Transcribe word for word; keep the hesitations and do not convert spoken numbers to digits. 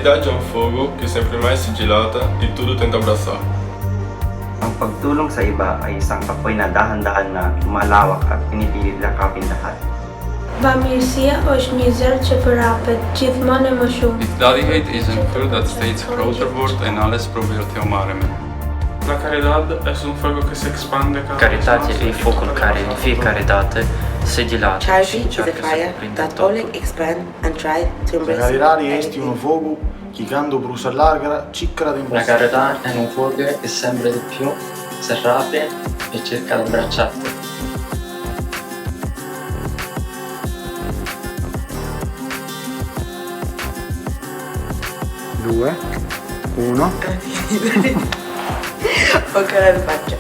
Viaja un fogo che sempre mai se dilata e tudo tenta abraçar. Ang pagtulong sa iba ay isang kapoy na dahan-dahan na lumalawak at pinipilit lakapin lahat. Bamisia os mizer che perapet, cizmon emocion. It dedicated is an food that states groter word en alles probeert te omarmen. La caridad es un fuego que se expande cada vez Caritati más e focul care el fie caridate se dilata. Charity is a fire that only expand and try to La embrace. caridade este un fogo que cando brusa larga, cicra de La carità xe un fogo che sempre de più se rapre e cerca de abbracciarte. Due, uno. Ho cara de faccia.